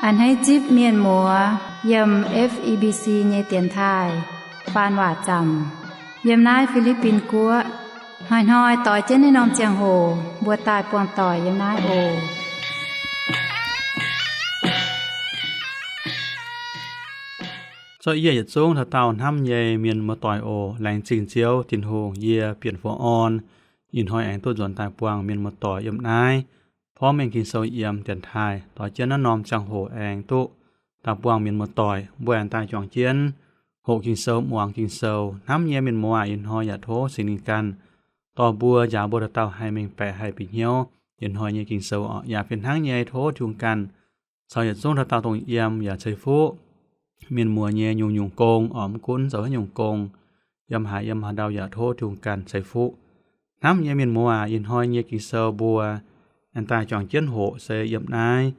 A'hneiv zipv mienh muoz yiem F E B C nyei dienx taaih faan waac zaamc yiem naaiv Fi^li^bin Guoqv. Hnoi-hnoi doix jienv naaiv norm ziangh hoc mbuo daaih buangh doic yiem naaiv oc. Zorqv yie yietc zungv dauh dauh hnamv nyei mienh muoz-doic oc. Laengz zingh Ziouv Tin-Hungh, yie Bienh Fu'on ih hnoi aengx duqv nzuonx daaih buangh mienh muoz-doic yiem naaiv porv mengh Ging-Sou yiem dienx taaih. Doix jienv naaiv norm ziangh hoc aengx duqv daaih buangh mienh muoz-doic, mbuo aengx daaih juangc jienv hoqc Ging-Sou, muangx Ging-Sou. Hnamv nyei mienh muoz, ih hnoi yaac tov Singx Lingh ganh dorh mbuo, njaaux mbuo dauh dauh haih mengh baeqc, haih bieqc hnyouv ih hnoi nyei Ging-Sou oc. Yaac fih hnangv nyei tov Tin-Hungh ganh caux yietc zungv dauh dauh dongh yiem yaac ceix fuqv mienh muoz nyei nyungc-nyungc gong oc. Mv gunv zoux haaix nyungc gong, yiem haaix, yiem haaix ndau yaac tov Tin-Hungh ganh ceix fuqv. Hnamv nyei mienh muoz aac, ih hnoi nyei Ging-Sou mbuo aengx daaih juangc jienv hoqc se yiem naaiv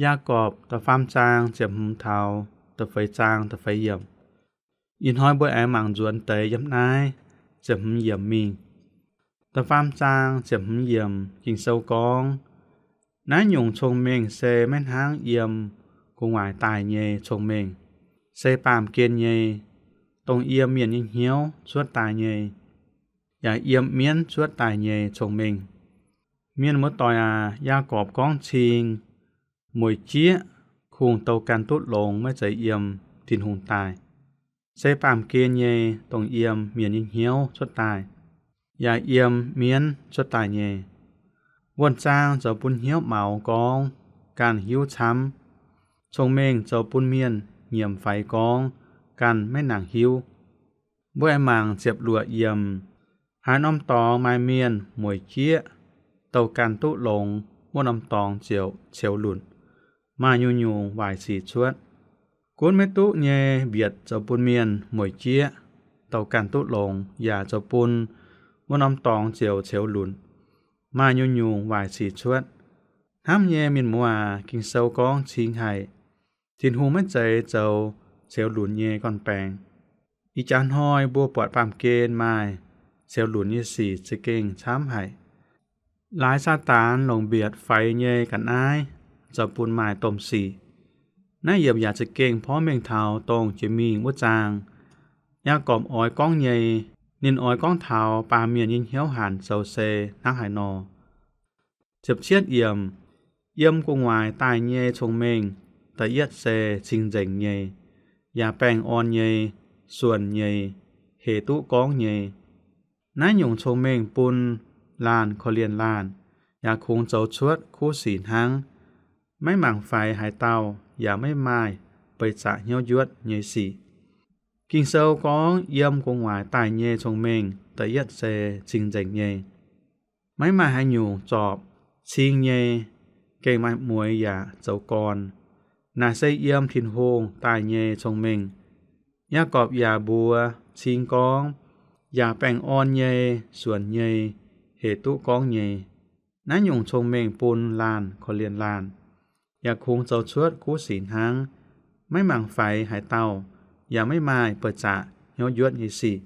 Yaagorpc da'faam zaang ziepc hmz taux da'feix zaang da'feix yiemc. Ih hnoi mbuo aengx mangc nzuonx deix yiem naaiv ziepc hmz yiemc mingh. Da'faam zaang ziepc hmz yiemc Ging-Sou gorngv, naaiv nyungc cong-mengh se maiv hnangv yiem gu'nguaaic daaih nyei cong-mengh, se baamh gen nyei, dongh yiem mienh nyei hnyouv cuotv daaih nyei, yaac yiem mienv cuotv daaih nyei cong-mengh. Mienh muoz-doic aac, Yaagorpc gorngv cing, mueic jieqv, kungx douh ganh duqv longx, maiv zeiz yiem Tin-Hungh daaih, se baamh gen nyei, dongh yiem mienh nyei hnyouv cuotv daaih, yaac yiem mienv cuotv daaih nyei. Wuonh zaang zoux bun hnyouv maux gorngv ganh hiuv camv. Cong-mengh zoux bun mienh nyiemc faix gorngv ganh maiv nangc hiuv. Mbuo aengx mangc ziepc luoqc yiemc. Haaix norm dorngx maaih mienh mueic jieqv, douh ganh duqv longx, wuov norm dorngx ziouc ceux lunc, maaih nyungc-nyungc waaic sic cuotv. Gunv maiv duqv nyei mbietc zoux bun mienh mueic jieqv, douh ganh duqv longx, yaac zoux bun wuov norm dorngx ziouc ceux lunc, maaih nyungc-nyungc waaic sic cuotv. Hnamv nyei mienh muoz aac, Ging-Sou gorngv cing haic. Tin-Hungh maiv zeiz zoux ceux lunc nyei gorn-baengx. Ih jaax hnoi mbuo buatc baamh gen maaih ceux lunc nyei sic za'gengh camv haic. Laaix Saadaan longc mbietc faix nyei ga'naaiv zoux bun maaih domh sic. Naaiv yiemc yaac za'gengh porv mengh taux dongh jiex mingh wuov zaang Yaagorpc oix gorngv nyei. Ninh oix gorngv taux baamh mienh nyei hnyouv hanc zoux se hnangv haaix nor. Ziepc cietv yiemc, yiem gu'nguaaic daaih nyei cong-mengh, da'yietv se cing-nzengc nyei, yaac baengh orn nyei, suonc nyei, hec duqv gorngv nyei. Naaiv nyungc cong-mengh bun laanh korv-lienh laanh, yaac kungx zoux cuotv kuv sic hnangv. Maiv mangc faix haaix dauh, yaac maiv maaih beih zaqc hnyouv njuotv nyei sic. Ging-Sou gorngv yiem gu'nguaaic daaih nyei cong-mengh da'yietv se cing-nzengc nyei. Maiv maaih haaix nyungc zorpc cing nyei, gengh maaih mueix yaac zoux gorn. Naaic se yiem Tin-Hungh daaih nyei cong-mengh. Yaagorpc yaac mbuox cing gorngv, yaac baengh orn nyei, suonc nyei, hec duqv gorngv nyei. Naaiv nyungc cong-mengh bun laanh korv-lienh laanh, yaac kungx zoux cuotv kuv sic hnangv. Maiv mangc faix haaix dauh, yaac maiv maaih beih zaqc hnyouv njuotv nyei sic.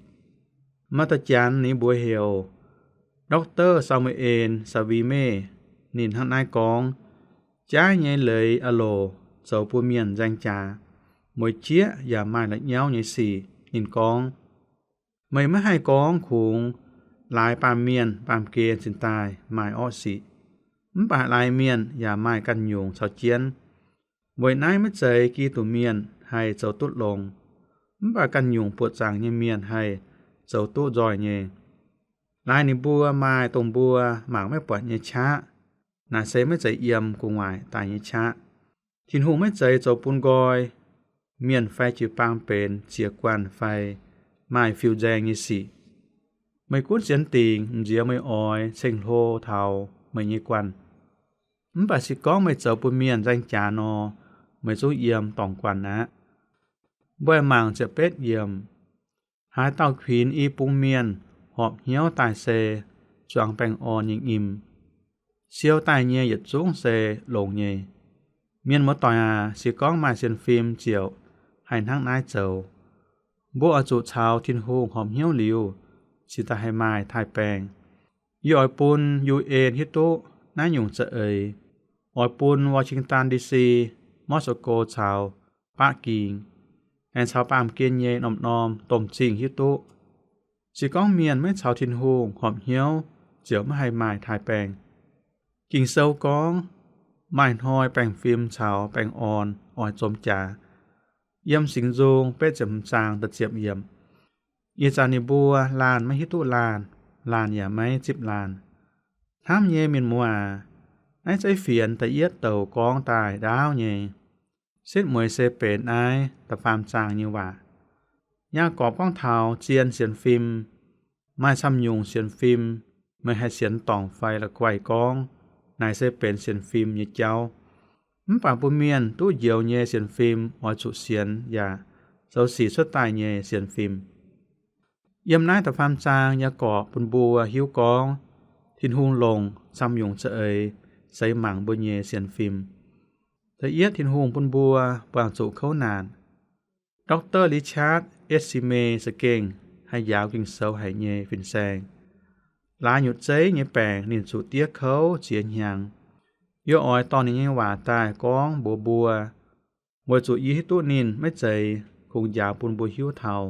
Maaih dauh janx ninh mbuox heuc Doctor Samuel Savime. Ninh hnangv naaiv gorngv, jaaix nyei leiz a'loc zoux bun mienh nzaeng jaax, mueic jieqv yaac maaih la'nyauv nyei sic. Ninh gorngv, meih maiv haih gorngv kungx laaix baamh mienh baamh gen cingx daaih maaih orqv sic. Mv baac laaix mienh yaac maaih ganh nyungc caux jienv. Weic naaiv maiv zeiz Giduc Mienh haih zoux duqv longx, mv baac ganh nyungc buoqc zaangc nyei mienh haih zoux duqv nzoih nyei. Laaix ninh mbuo maaih dongh mbuo mangc maiv buatc nyei qaqv. Naaic se maiv zeiz yiem gu'nguaaic daaih nyei qaqv. Tin-Hungh maiv zeiz zoux bun nqoi, mienh fai jiu-baang benx ziex guanh fai maaih fiuv-nzaeng nyei sic. Meih gunv sienx dingc, m'nziex meih oix ceng-hlo taux meih nyei guanh. Mv baac se gorngv meih zoux bun mienh nzaeng jaax nor, meih zungv yiem dorngc guanh aqv. Mbuo mangc ziepc betv yiemc. Haaix dauh kuinx i bung mienh horpc hnyouv daaih se zuangx baengh orn nyei nyim. Siou daaih nyei yietc zungv se longx nyei. Mienh muoz-doic aac, se gorngv maaih sienx fim ziouc haih hnangv naaiv zoux. Mbuo oix zuqc caux Tin-Hungh horpc hnyouv liuz, cingx daaih haih maaih taaih-baengh. Yie oix bun U N hiuv duqv naaiv nyungc za'eix. Oix bun Washington D C Moscow caux Baqv Ging, aengx caux baamh gen nyei norm-norm domh zingh hiuv duqv. Se gorngv mienh maiv caux Tin-Hungh horpc hnyouv, ziouc maiv haih maaih taaix-baengh. Ging-Sou gorngv, maaih hnoi baengh fim caux baengh orn oix zom jaax. Yiem Singx Nzung betv ziepc hmz zaang da'ziepc yiemc. Ih zanc ninh mbuo laanh maiv hiuv duqv laanh, laanh yaac maiv zipv laanh. Hnamv nyei mienh muoz aac, naaiv zeiv fienx da'yietv douc gorngv daaih ndaauv nyei. Setv mueiz se benx naaiv da'faam zaang nyei waac. Yaagorpc gorngv taux zien sienx fim. Maaih camv nyungc sienx fim, meih haih sienx dorngc fai la'guaih gorngv naaic se benx sienx fim nyei jauv. Mv baac bun mienh duqv njoux nyei sienx fim oix zuqc sienx yaac zoux sic cuotv daaih nyei sienx fim. Yiem naaiv da'faam zaang Yaagorpc bun mbuo hiuv gorngv Tin-Hungh longc camv nyungc za'eix seix mangc mbuo nyei sienx fim. Da'yietv, Tin-Hungh bun mbuo buangh zuqc kouv naanc. Doctor Richard Esime za'gengh haih njaaux Ging-Sou haic nyei fin-saeng. Laaix nyutc zeiv nyei baengc ninh zuqc diev kouv ziex hnyangx. Yie oix dorh ninh nyei waac daaih gorngv mbuox mbuo, weic zuqc yie hiuv duqv ninh maiv zeiz kungx njaaux bun mbuo hiuv taux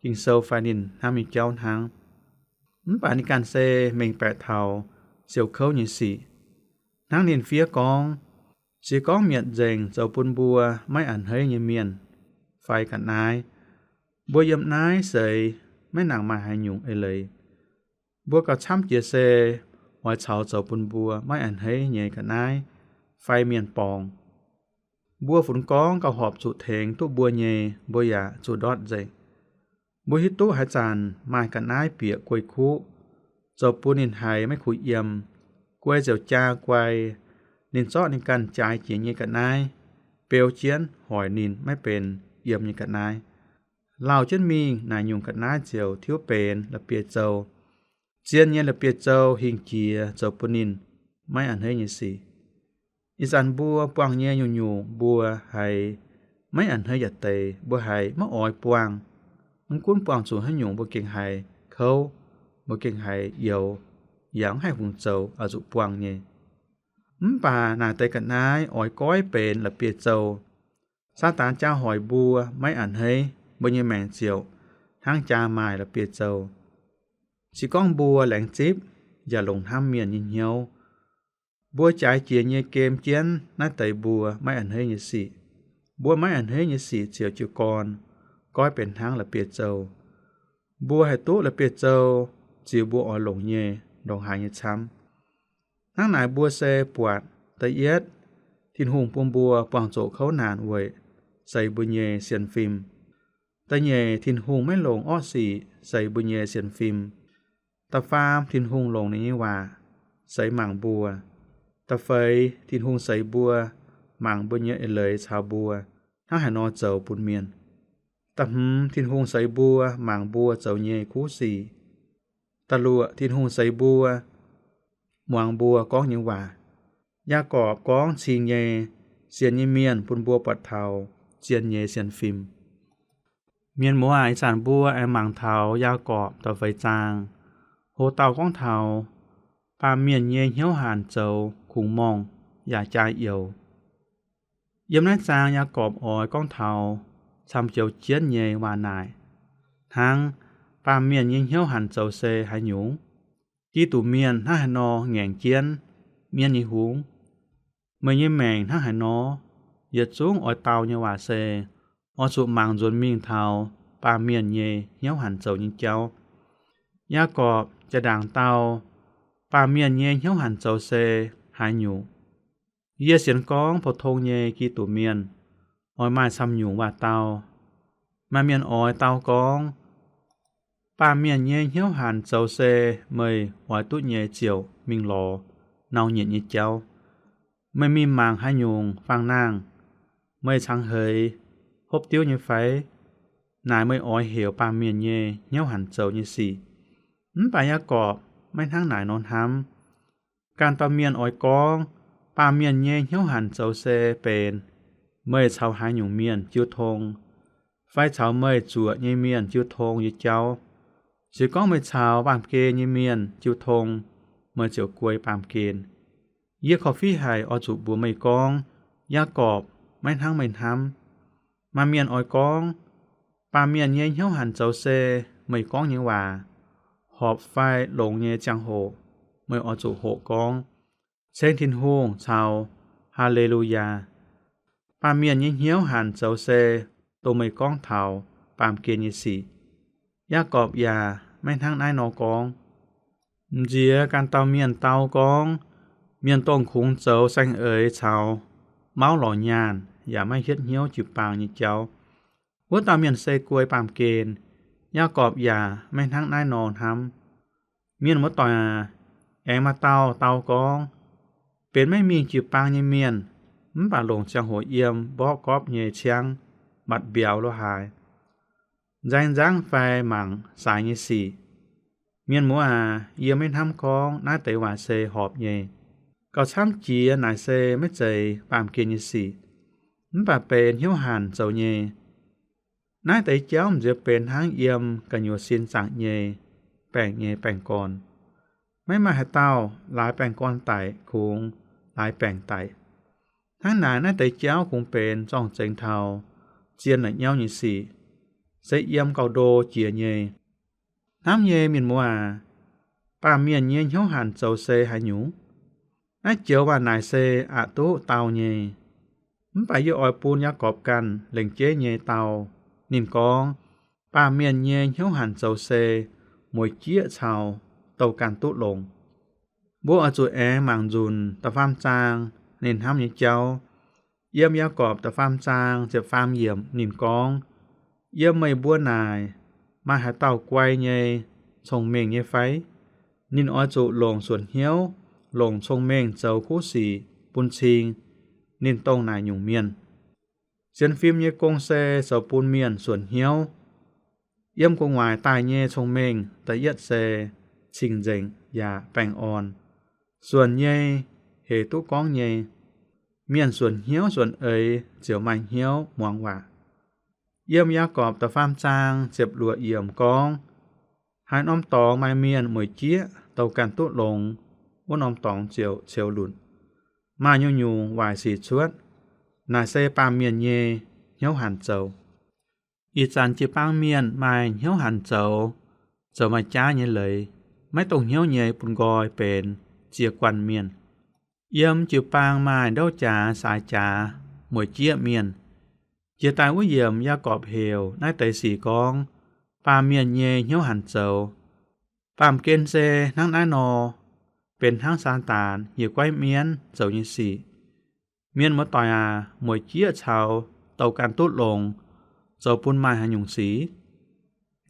Ging-Sou fai ninh hnamv nyei jauv hnangv. Mv baac ninh ganh se mengh baeqc taux siou kouv nyei sic. Hnangv ninh fiev gorngv, se gorngv mietc nzengc zoux bun mbuo maiv a'hneiv nyei mienh fai ga'naaiv, mbuo yiem naaiv seix maiv nangc maaih haaix nyungc eix leiz. Mbuo gauh camv jiex se oix caux zoux bun mbuo maiv a'hneiv nyei ga'naaiv fai mienh borngz. Mbuo funx gorngv gauh horpc zuqc tengx duqv mbuo nyei, mbuo yaac zuqc ndortv nzengc. Mbuo hiuv duqv haaix zanc maaih ga'naaiv bieqc guei kuqv, zoux bun ninh haiz maiv kuh yiem, guei ziouc jaa guai, ninh zorqv ninh ganh jaaix jiex nyei ga'naaiv beu jienv hoic ninh maiv benx yiem nyei ga'naaiv. Lauh jienv mingh naaic nyungc ga'naaiv ziouc tiuv benx la'bieiv-zou. Zien nyei la'bieiv-zou hingh jiex zoux bun ninh maiv a'hneiv nyei sic. Ih zanc mbuo buangh nyei nyungc-nyungc mbuo haiz maiv a'hneiv yaac deix, mbuo haiz maiv oix buangh. Mv gunv buangh zuqc haaix nyungc mbuo gengh haiz kouv, mbuo gengh haiz youx, yaac mv haih fungc zoux oix zuqc buangh nyei. Mv baac naaic deix ga'naaiv oix goiv benx la'bieiv-zou. Saadaan jaa hoic mbuo maiv a'hneiv, mbuo nyei maengc ziouc hnangv jaa maaih la'bieiv-zou. Se gorngv mbuo laengz zipv yaac longc hnamv mienh nyei hnyouv, mbuo jaaix jiex nyei gem jienv naaiv deix mbuo maiv a'hneiv nyei sic. Mbuo maiv a'hneiv nyei sic ziouc jiu gorn goiv benx hnangv la'bieiv-zou. Mbuo haih duqv la'bieiv-zou ziux mbuo oix longc nyei ndongc haaix nyei camv. Hnangv naaic mbuo se buatc, da'yietv, Tin-Hungh bun mbuo buangh zuqc kouv naanc weic seix mbuo nyei sienx fim. Da'nyeic, Tin-Hungh maiv longc orqv sic seix mbuo nyei sienx fim. Da'faam, Tin-Hungh longc ninh nyei waac seix mangc mbuo. Da'feix, Tin-Hungh seix mbuo mangc mbuo nyei eix leiz caux mbuo hnangv haaix nor zoux bun mienh. Da'hmz, Tin-Hungh seix mbuo mangc mbuo zoux nyei kuv sic. Da'luoqc, Tin-Hungh seix mbuo muangx mbuo gorngv nyei waac. Yaagorpc gorngv cing nyei, sienx nyei mienh bun mbuo buatc taux zien nyei sienx fim. Mienh muoz aac, ih zanc mbuo aengx mangc taux Yaagorpc da'feix zaang. Ho dauh gorngv taux baamh mienh nyei hnyouv hanc zoux kungx morngh yaac jaa youx. Yiem naaiv zaang Yaagorpc oix gorngv taux camv joux jienv nyei waac naaic, hnangv baamh mienh nyei hnyouv hanc zoux se haaix nyungc. Giduc mienh hnangv haaix nor ngaengc jienv mienv nyei hungx. Meih nyei maengc hnangv haaix nor, yietc zungv oix dau nyei waac se oix zuqc mangc nzuonx mingh taux baamh mienh nyei hnyouv hanc zoux nyei jauv. Yaagorpc jaa-ndaangc dau, baamh mienh nyei hnyouv hanc zoux se haaix nyungc. Yie sienx gorngv pou-tong nyei Giduc mienh oix maaih camv nyungc waac dau. Maaih mienh oix dau gorngv, baamh mienh nyei hnyouv hanc zoux se meih oix duqv nyei ziouc mingh lorz nau nyietc nyei jauv. Meih mingh mangc haaix nyungc faang-naang, meih cangx heix hopv diuv nyei fai? Naaic meih oix heuc baamh mienh nyei hnyouv hanc zoux nyei sic. Mv baac Yaagorpc maiv hnangv naaic nor hnamv. Ganh dauh mienh oix gorngv, baamh mienh nyei hnyouv hanc zoux se benx meih caux haaix nyungc mienh jiu tong, fai caux meih zuoqc nyei mienh jiu tong nyei jauv. Se gorngv meih caux baamh gen nyei mienh jiu tong, meih ziouc guei baamh gen. Yie korv-fiqv haic oix zuqc mbuox meih gorngv, Yaagorpc maiv hnangv meih hnamv. Maaih mienh oix gorngv, baamh mienh nyei hnyouv hanc zoux se meih gorngv nyei waac, horpc fai longx nyei ziangh hoc, meih oix zuqc hoqc gorngv, Ceng Tin-Hungh caux Haa^le^lu^yaa. Baamh mienh nyei hnyouv hanc zoux se dongh meih gorngv taux baamh gen nyei sic. Yaagorpc yaac maiv hnangv naaiv nor gorngv. M'nziex ganh dauh mienh dau gorngv, mienh dongh kungx zoux saeng-eix caux mauv lorz nyaanh yaac maiv hietv hnyouv jiu-baang nyei jauv, wuov dauh mienh se guei baamh gen. Yaagorpc yaac maiv hnangv naaiv nor hnamv. Mienh muoz-doic aac, aengx maaih dauh dau gorngv, benx maiv mingh jiu-baang nyei mienh, mv baac longc ziangh hoc yiem mborqv gorpv nyei ciangv, matc mbiauz lo haaix, nzaeng nzangv fai mangc saaix nyei sic. Mienh muoz aac, yie maiv hnamv gorngv naaiv deix waac se horpc nyei. Gauh camv jiex naaic se maiv zeiz baamh gen nyei sic, mv baac benx hnyouv hanc zoux nyei. Naaiv deix jauv m'nziex benx hnangv yiem gu'nyuoz sin zaangc nyei baengc nyei baengh gorn. Maiv maaih haaix dauh laaix baengh gorn daic kungx laaix baengc daic. Hnangv naaic naaiv deix jauv kungx benx zorng-zengx taux zien la'nyauv nyei sic, se yiem gauh ndo jiex nyei. Hnamv nyei mienh muoz aac, baamh mienh nyei hnyouv hanc zoux se haaix nyungc? Naaiv joux waac naaic se aqc duqv dau nyei. Mv baac yie oix bun Yaagorpc ganh lengc jeiv nyei dau. Ninh gorngv, baamh mienh nyei hnyouv hanc zoux se mueic jieqv caux douh ganh duqv longx. Mbuo oix zuqc aengx mangc nzunc da'faam zaang ninh hnamv nyei jauv. Yiem Yaagorpc da'faam zaang ziepc faam yiemc ninh gorngv, yiem meih mbuo naaic maaih haaix dauh guai nyei, cong-mengh nyei fai? Ninh oix zuqc longc suonc hnyouv, longc cong-mengh zoux kuv sic bun cing ninh dongh naaic nyungc mienh. Sienx fim nyei gong se zoux bun mienh suonc hnyouv. Yiem gu'nguaaic daaih nyei cong-mengh da'yietv se cing-nzengc yaac baengh orn. Suonc nyei, hec duqv gorngv nyei. Mienh suonc hnyouv suonc eix ziouc maaih hnyouv muangx waac. Yiem Yaagorpc da'faam zaang ziepc luoqc yiemc gorngv, haaix norm dorngx maaih mienh mueic jieqv douh ganh duqv longx, wuov norm dorngx ziouc ceux lunc, maaih nyungc-nyungc waaic sic cuotv. Naaic se baamh mienh nyei hnyouv hanc zoux. Ih zanc jiu-baang mienh maaih hnyouv hanc zoux, zoux maaih jaav nyei leiz, maiv dongh hnyouv nyei bun nqoi benx ziex guanh mienh. Yiem jiu-baang maaih ndouv jaax saaix jaax, mueic jieqv mienh. Jiex daaih wuov yiemc Yaagorpc heuc naaiv deix sic gorngv baamh mienh nyei hnyouv hanc zoux. Baamh gen se hnangv naaiv nor, benx hnangv Saadaan hieh guaiv mienv zoux nyei sic. Mienh muoz-doic aac, mueic jieqv caux douh ganh duqv longx, zoux bun maaih haaix nyungc sic?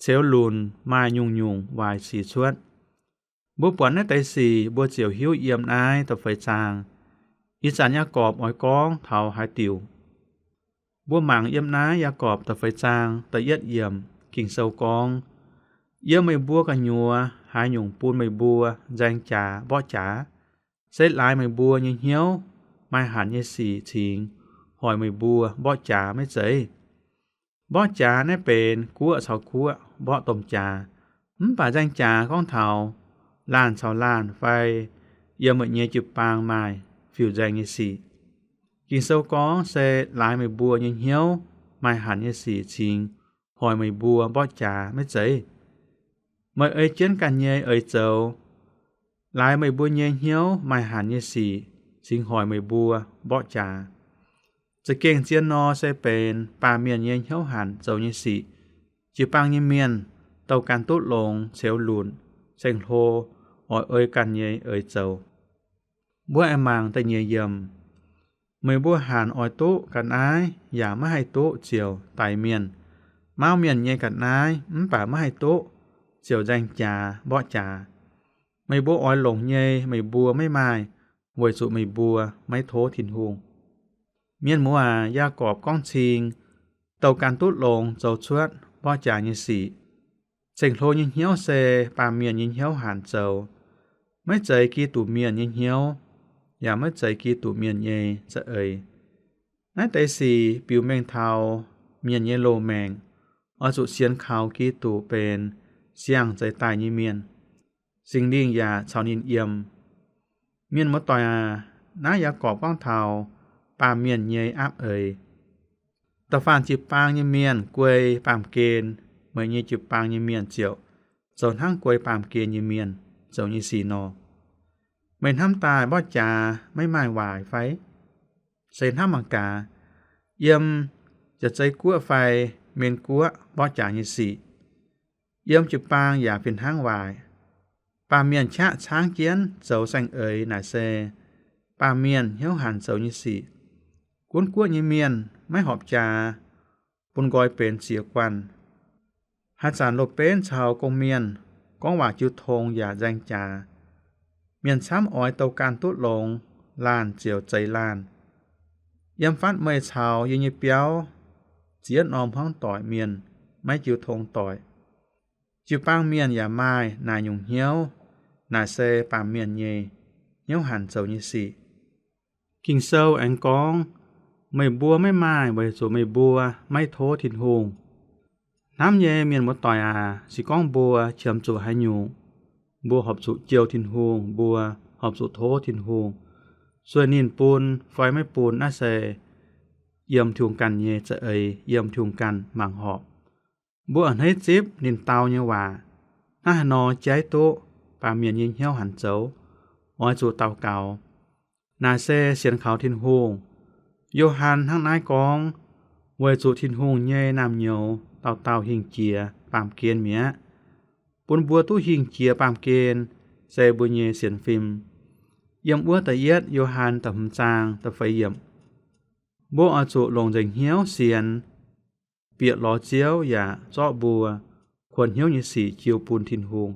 Ceux lunc maaih nyungc-nyungc waaic sic cuotv. Mbuo buatc naaiv deix sic mbuo ziouc hiuv yiem naaiv da'feix zaang, ih zanc Yaagorpc oix gorngv taux haaix diuc. Mbuo mangc yiem naaiv Yaagorpc da'feix zaang da'yietv yiemc, Ging-Sou gorngv, yiem meih mbuo gu'nyuoz haaix nyungc bun meih mbuo nzaeng jaax mborqv jaax, se laaix meih mbuo nyei hnyouv maaih hanc nyei sic cingx hoic meih mbuo mborqv jaax maiv zeiz? Mborqv jaax naaiv benx guoqv caux guoqv mborqv domh jaax, mv baac nzaeng jaax gorngv taux laanh caux laanh fai yiem meih nyei jiu-baang maaih fiuv-nzaeng nyei sic. Ging-Sou gorngv se laaix meih mbuo nyei hnyouv maaih hanc nyei sic cingx hoic meih mbuo mborqv jaax maiv zeiz? Meih ei jienv ganh nyei eix zoux, laaix meih mbuo nyei hnyouv maaih hanc nyei sic cingx hoic meih mbuo mborqv jaax. Za'gengh zien nor se benx baamh mienh nyei hnyouv hanc zoux nyei sic. Jiu-baang nyei mienh douh ganh duqv longx ceux lunc, ceng-hlo oix ei ganh nyei eix zoux. Mbuo aengx mangc da'nyeic yiemc. Meih mbuo hanc oix duqv ga'naaiv yaac maiv haih duqv ziouc daix mienh. Mauv mienh nyei ga'naaiv mv baac maiv haih duqv ziouc nzaeng jaax mborqv jaax. Meih mbuo oix longc nyei meih mbuo maiv maaih, weic zuqc meih mbuo maiv tov Tin-Hungh. Mienh muoz aac, Yaagorpc gorngv cing, douh ganh duqv longx zoux cuotv mborqv jaax nyei sic. Ceng-hlo nyei hnyouv se baamh mienh nyei hnyouv hanc zoux, maiv zeiz Giduc mienh nyei hnyouv, yaac maiv zeiz Giduc mienh nyei za'eix. Naaiv deix sic biux mengh taux mienh nyei loz-maengc oix zuqc sienx kaux Giduc benx siang-zeix daaih nyei mienh. Singx Lingh yaac caux ninh yiem. Mienh muoz-doic aac, naaiv Yaagorpc gorngv taux baamh mienh nyei aapv eix. Da'faanh jiu-baang nyei mienh guei baamh gen, meih nyei jiu-baang nyei mienh ziouc zoux hnangv guei baamh gen nyei mienh zoux nyei sic nor. Meih hnamv daaih mborqv jaax maiv maaih waaic fai? Se hnamv mangc gaax, yiem jaav zei guoqv fai mienh guoqv mborqv jaax nyei sic, yiem jiu-baang yaac fih hnangv waaic. Baamh mienh qaqv caangv jienv zoux saeng-eix naaic se baamh mienh hnyouv hanc zoux nyei sic. Gunv guoqv nyei mienh maiv horpc jaax, bun nqoi benx ziex guanh. Haaix zanc loz-benv caux gong-mienh gorngv waac jiu tong yaac nzaeng jaax. Mienh camv oix douh ganh duqv longx, laanh ziouc zeix laanh. Yiem fatv meih caux yie nyei biauv, ziex norm hmuangv doic mienh maiv jiu tong doic. Jiu-baang mienh yaac maaih naaic nyungc hnyouv. Naaic se baamh mienh nyei hnyouv hanc zoux nyei sic. Ging-Sou aengx gorngv, meih mbuo maiv maaih weic zuqc meih mbuo maiv tov Tin-Hungh. Hnamv nyei mienh muoz-doic aac, se gorngv mbuo qiemx zuqc haaix nyungc, mbuo horpc zuqc jouh Tin-Hungh, mbuo horpc zuqc tov Tin-Hungh. Sueih ninh bun fai maiv bun naaiv se yiem Tin-Hungh ganh nyei za'eix, yiem Tin-Hungh ganh mangc horpc. Mbuo a'hneiv zipv ninh dau nyei waac. Hnangv haaix nor jaiv duqv baamh mienh nyei hnyouv hanc zoux? Oix zuqc daux gaux. Naaic se sienx kaux Tin-Hungh. Yo^han hnangv naaiv gorngv, weic zuqc Tin-Hungh nyei naamh nyouz dauh dauh hingh jiex baamh gen mi'aqv. Bun mbuo duqv hingh jiex baamh gen se mbuo nyei sienx fim. Yiem wuov da'yietv Yo^han da'hmz zaang da'feix yiemc. Mbuo oix zuqc longc nzengc hnyouv sienx, bieqc lorz Ziouv yaac zorqv mbuo kuonx hnyouv nyei sic jiu bun Tin-Hungh.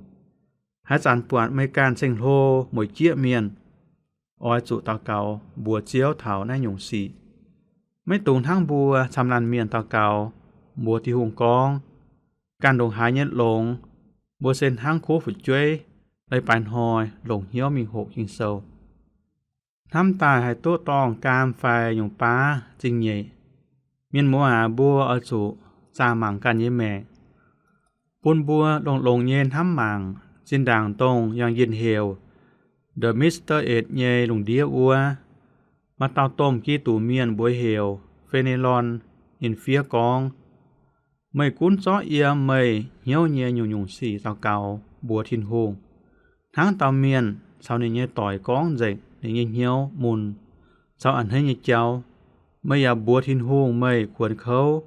Haaix zanc buatc meih ganh ceng-hlo mueic jieqv mienh, oix zuqc daux gaux mbuox Ziouv taux naaiv nyungc sic. Maiv dungx hnangv mbuo camv laanh mienh daux gaux, mbuox Tin-Hungh gorngv, ganh ndongc haaix nyei longx, mbuo se hnangv kuv fu'jueiv leiz-baaix hnoi longc hnyouv mingh hoqc Ging-Sou. Hnamv daaih haih duqv dorngh gaam fai nyungc baav zingh nyeic. Mienh muoz aac, mbuo oix zuqc zaah mangc ganh nyei maengc, bun mbuo longx-longx nyei hnamv mangc zinh ndaangc dongh yangh yinh heuc The Mistake nyei lungh ndiev wuov, maaih dauh domh Giduc mienh mbuox heuc Fe^ne^lon. Ninh fiev gorngv, meih gunv zorqv yiem meih hnyouv nyei nyungc-nyungc sic daux gaux mbuox Tin-Hungh, hnangv dauh mienh caux ninh nyei doic gorngv nzengc ninh nyei hnyouv mun caux a'hneiv nyei jauv. Meih yaac mbuox Tin-Hungh meih kuonx kouv,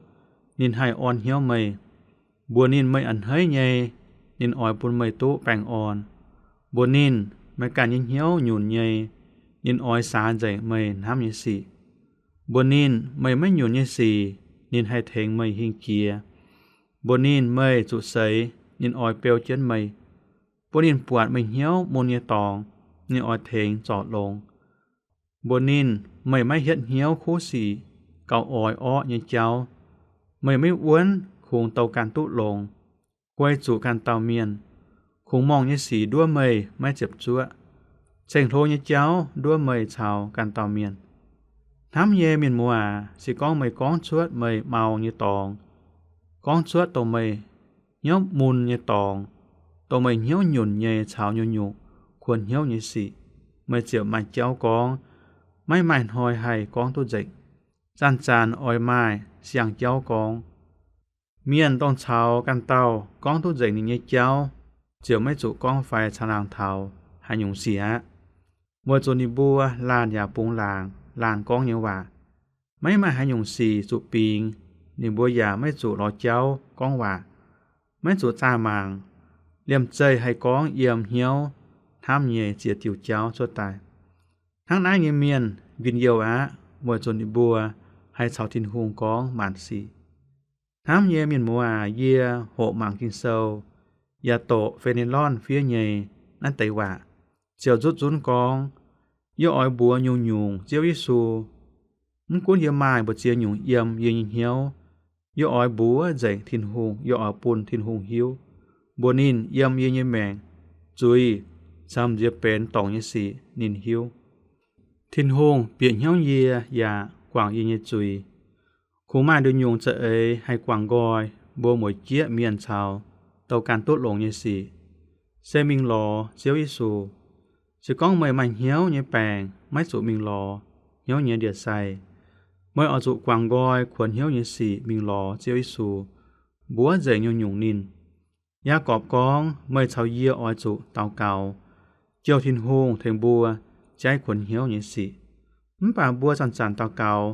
ninh haih orn hnyouv meih. Mbuox ninh meih a'hneiv nyei, ninh oix bun meih duqv baengh orn. Mbuox ninh meih ganh nyei hnyouv nyunc nyei, ninh oix saax nzengc meih hnamv nyei sic. Mbuox ninh meih maiv nyunc nyei sic, ninh haih tengx meih hingh jiex. Mbuox ninh meih zuqc seix, ninh oix beu jienv meih. Bun ninh buatc meih hnyouv mun nyei dorngx, ninh oix tengx zorc longx. Mbuox ninh meih maiv hietv hnyouv kuv sic, gauh oix orqv nyei jauv. Meih maiv wuonv kungx douh ganh duqv longx, guei zuqc ganh dauh mienh. Kungx morngh nyei sic nduov meih maiv ziepc zuoqv. Ceng-hlo nyei jauv nduov meih caux ganh dauh mienh. Hnamv nyei mienh muoz aac, se gorngv meih gorngv cuotv meih mau nyei dorngx, gorngv cuotv dongh meih hnyouv mun nyei dorngx, dongh meih hnyouv nyunc nyei caux nyungc-nyungc kuonx hnyouv nyei sic, meih ziouc maaih jauv gorngv. Maiv maaih hnoi haih gorngv duqv nzengc. Zanc-zanc oix maaih siang-jauv gorngv. Mienh dongh caux ganh dauh gorngv duqv nzengc ninh nyei jauv, ziouc maiv zuqc gorngv fai caangh laangh taux haaix nyungc sic aqv. Weic zuqc ninh mbuo laanh yaac bungx laangc laanh gorngv nyei waac. Maiv maaih haaix nyungc sic zuqc bingx, ninh mbuo yaac maiv zuqc lorz jauv gorngv waac. Maiv zuqc zaah mangc, liemh zeih haih gorngv yiem hnyouv hnamv nyei ziex diuh jauv cuotv daaih. Hnangv naaiv nyei mienh nquin youh aqv, weic zuqc ninh mbuo haih caux Tin-Hungh gorngv maanc sic. Hnamv nyei mienh muoz aac, yie hoqc mangc Ging-Sou, yaac doqc Fe^ne^lon fiev nyei naaiv deix waac, ziouc nzutv nzunv gorngv, yie oix mbuox nyungc-nyungc Ziouv Yesu. Mv gunv yie maaih mbu'ziex nyungc yiem yie nyei hnyouv, yie oix mbuox nzengc Tin-Hungh. Yie oix bun Tin-Hungh hiuv, mbuox ninh yiem yie nyei maengc zuiz caux m'nziex benx dorngc nyei sic ninh hiuv. Tin-Hungh bieqc hnyouv yie yaac guangc yie nyei zuiz. Kungx maaih nduqc nyungc za'eix haih guangc nqoi mbuo mueic jieqv mienh caux douh ganh duqv longx nyei sic, se mingh lorz Ziouv Yesu. Se gorngv meih maaih hnyouv nyei baengc, maiv zuqc mingh lorz hnyouv nyei ndie-sai. Meih oix zuqc guangc nqoi kuonx hnyouv nyei sic mingh lorz Ziouv Yesu, mbuox nzengc nyungc-nyungc ninh. Yaagorpc gorngv, meih caux yie oix zuqc daux gaux, jouh Tin-Hungh tengx mbuo jaiv kuonx hnyouv nyei sic. Mv baac mbuo zanc-zanc daux gaux,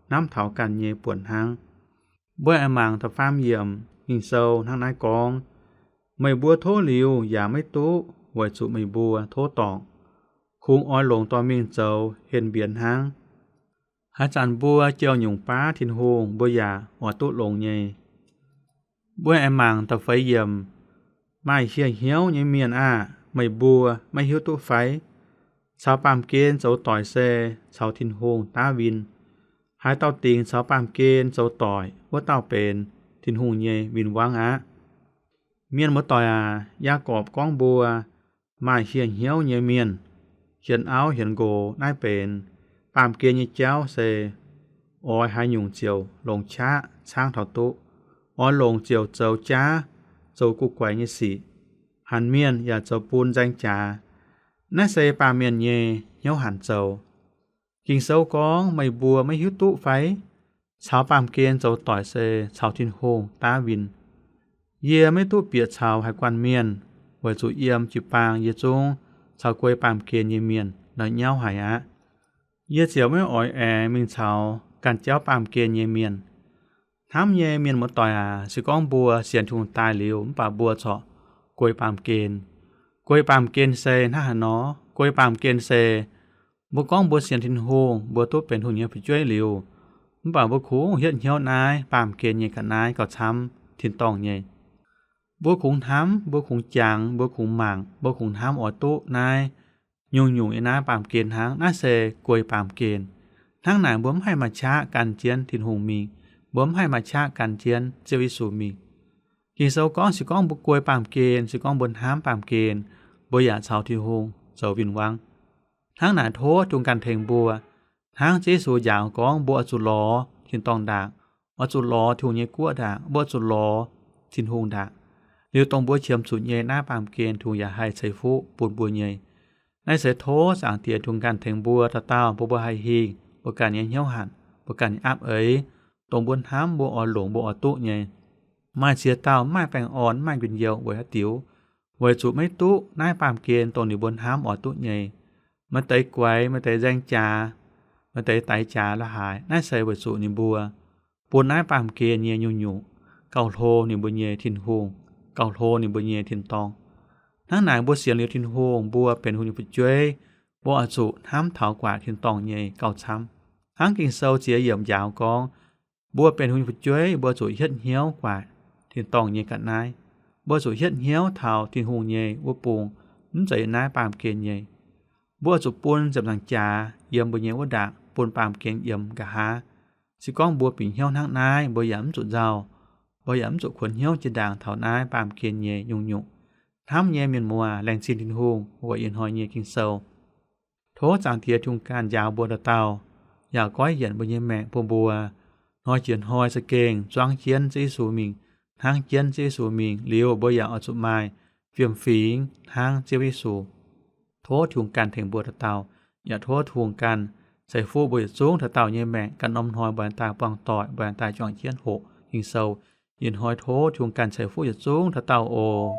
hnamv taux ganh nyei buonc hnangv. Mbuo aengx mangc da'faam yiemc Ging-Sou hnangv naaiv gorngv, meih mbuo tov liuz yaac maiv duqv weic zuqc meih mbuo tov dorngc, kungx oix longc dorh mingh zoux henh mbienx hnangv. Haaix zanc mbuo jouh nyungc baav Tin-Hungh, mbuo yaac oix duqv longx nyei. Mbuo aengx mangc da'feix yiemc, maaih hieh hnyouv nyei mienh aah! Meih mbuo maiv hiuv duqv fai? Caux baamh gen zoux doic se caux Tin-Hungh daav win. Haaix dauh dingx caux baamh gen zoux doic, wuov dauh benx Tin-Hungh nyei win-wangv aqv. Mienh muoz-doic aac, Yaagorpc gorngv mbuo maaih hieh hnyouv nyei mienh, hienx auv hienx nqox, naaiv benx baamh gen nyei jauv se oix haaix nyungc ziouc longc qaqv caangv taux duqv, oix longc ziouc zoux jaav, zoux guv guaix nyei sic, hanc mienh yaac zoux bun nzaeng jaax. Naaiv se baamh mienh nyei hnyouv hanc zoux. Ging-Sou gorngv, meih mbuo maiv hiuv duqv fai? Caux baamh gen zoux doic se caux Tin-Hungh daav win. Yie maiv duqv bieqc caux haaix guanh mienh, weic zuqc yiem jiu-baang yie zungv caux guei baamh gen nyei mienh la'nyauv haic aqv. Yie ziouc maiv oix aengx mingh caux ganh jauv baamh gen nyei mienh. Hnamv nyei mienh muoz-doic aac, se gorngv mbuo sienx Tin-Hungh daaih liuz, mv baac mbuo corc guei baamh gen. Guei baamh gen se hnangv haaix nor? Guei baamh gen se mbuo gorngv mbuo sienx Tin-Hungh, mbuo duqv benx Tin-Hungh nyei fu'jueiv liuz, mv baac mbuo kungx hietv hnyouv naaiv baamh gen nyei ga'naaiv gauh camv tin-dorngh nyei. Mbuo kungx hnamv, mbuo kungx jangx, mbuo kungx mangc, mbuo kungx hnamv oix duqv naaiv nyungc-nyungc yiem naaiv baamh gen hnangv. Naaiv se guei baamh gen. Hnangv naaic mbuo mv haih maaih qaqv gan jienv Tin-Hungh mingh. Mbuo mv haih maaih qaqv gan jienv Ziouv Yesu mingh. Ging-Sou gorngv, se gorngv mbuo guei baamh gen, se gorngv mbuo hnamv baamh gen, mbuo yaac caux Tin-Hungh zoux win-wangv. Hnangv naaic tov Tin-Hungh ganh tengx mbuo. Hnangv Ziouv Yesu njaaux gorngv mbuo oix zuqc lorz tin-dorngh ndaangc, oix zuqc lorz Tin-Hungh nyei guoqv ndaangc, mbuo oix zuqc lorz Tin-Hungh ndaangc, liuz dongh mbuo qiemx zuqc nyei naaiv baamh gen Tin-Hungh yaac haih ceix fuqv bun mbuo nyei. Naaiv se tov Zaangc Diex Tin-Hungh ganh tengx mbuo dauh dauh, bun mbuo haih hingh mbuo ganh nyei hnyouv hanc, mbuo ganh nyei aapv eix, dongh mbuo hnamv, mbuo oix longc, mbuo oix duqv nyei. Maaih ziex dauh mv maaih baengh orn, mv maaih njien-youh weic haaix diuc? Weic zuqc maiv duqv naaiv baamh gen dongh ninh mbuo hnamv oix duqv nyei. Maaih deix guaix, maaih deix nzaeng jaax, maaih deix daix jaax la'haaix. Naaiv se weic zuqc ninh mbuo bun naaiv baamh gen nyei nyungc-nyungc gauh hlo ninh mbuo nyei Tin-Hungh, gauh hlo ninh mbuo nyei tin-dorngh. Hnangv naaic mbuo sienx liuz Tin-Hungh, mbuo benx Tin-Hungh nyei fu'jueiv, mbuo oix zuqc hnamv taux guaax tin-dorngh nyei gauh camv. Hnangv Ging-Sou ziex yiemc njaaux gorngv, mbuo benx Tin-Hungh nyei fu'jueiv, mbuo zuqc hietv hnyouv guaax tin-dorngh nyei ga'naaiv. Mbuo zuqc hietv hnyouv taux Tin-Hungh nyei wuov bung, mv zeiz naaiv baamh gen nyei. Mbuo zuqc bun ziepc nzaangc jaax yiem mbuo nyei wuov ndaangc, bun baamh gen yiem nqa'haav. Se gorngv mbuo bieqc hnyouv hnangv naaiv, mbuo yaac mv zuqc nzauh, mbuo yaac mv zuqc kuonx hnyouv jiex ndaangc taux naaiv baamh gen nyei nyungc-nyungc. Hnamv nyei mienh muoz, laengz zingh Tin-Hungh weic ih hnoi nyei Ging-Sou. Tov Zaangc Diex Tin-Hungh ganh njaaux mbuo dauh dauh, yaac goiv yienc mbuo nyei maengc bun mbuo hnoi jiex hnoi za'gengh zuangv jienv Ziouv Yesu mingh, hnangv jienv Ziouv Yesu mingh liuz, mbuo yaac oix zuqc maaih fiem-fingx hnangv Ziouv Yesu. Tov Tin-Hungh ganh tengx mbuo dauh dauh, yaac tov Tin-Hungh ganh ceix fuqv mbuo yietc zungv dauh dauh nyei maengc. Ganh norm hnoi mbuo aengx daaih buangh doic, mbuo aengx daaih juangc jienv hoqc Ging-Sou. Ih hnoi tov Tin-Hungh ganh ceix fuqv yietc zungv dauh dauh oc.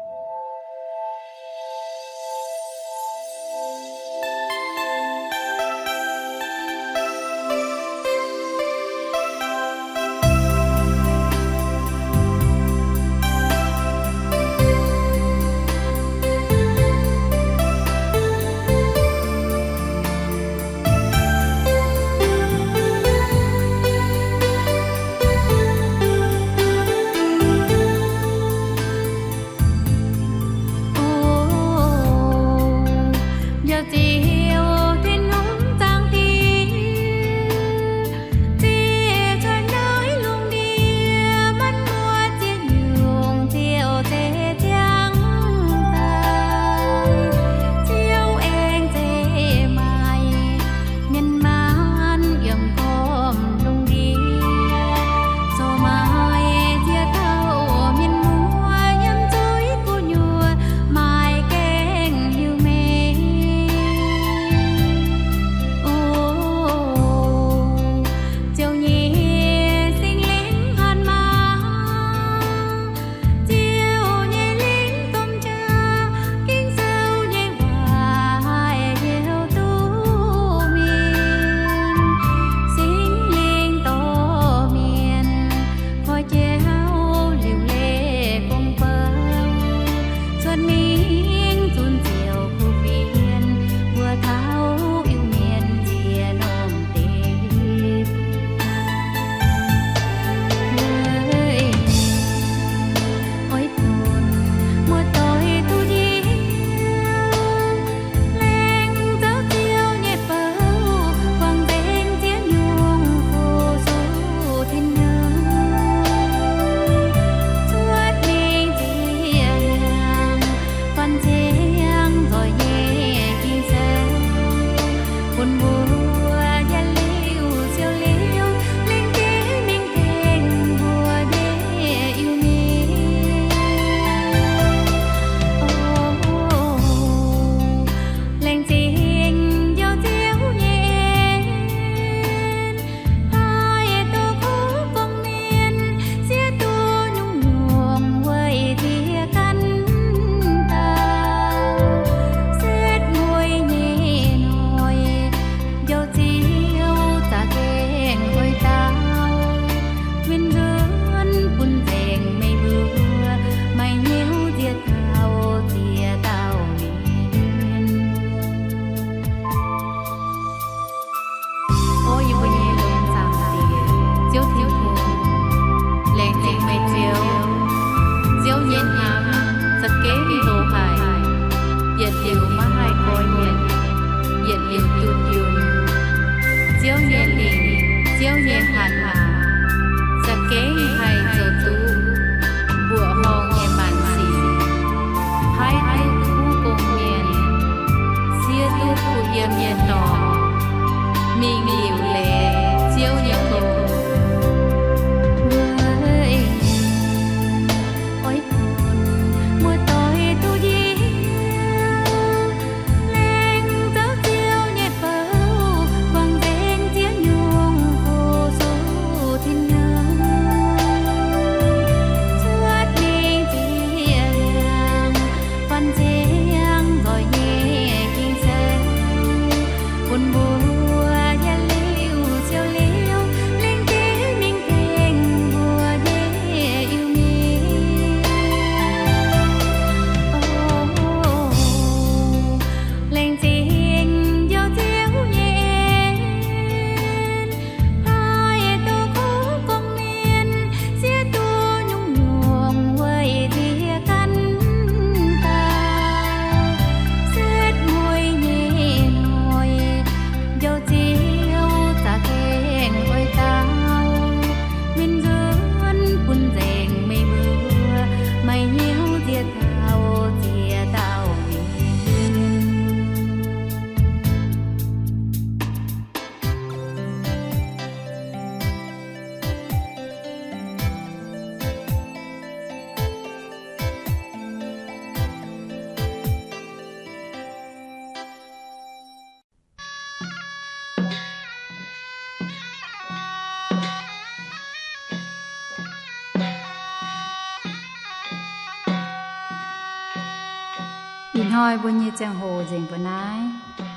Ih hnoi mbuo nyei ziangh hoc nzengc mbuo naaiv.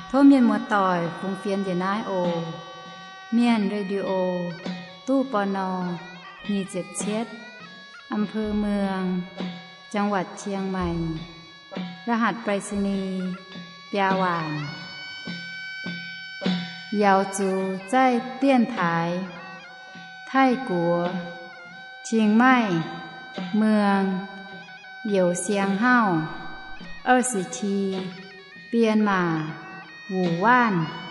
Tov mienh muoz-doic fungx fienx njiec naaiv oc. Mienh Radio, ตู้ ปณ. nyic ziepc cietv, อำเภอเมือง จังหวัดเชียงใหม่ รหัสไปรษณีย์ biaa waanc. Yaauz zuqc zaih dienx taaix Taiv-Guoqv, Chiang Mai, Muang, Youh Siang Hauv, 二十七, Bienh Maac, Wuc Waanv.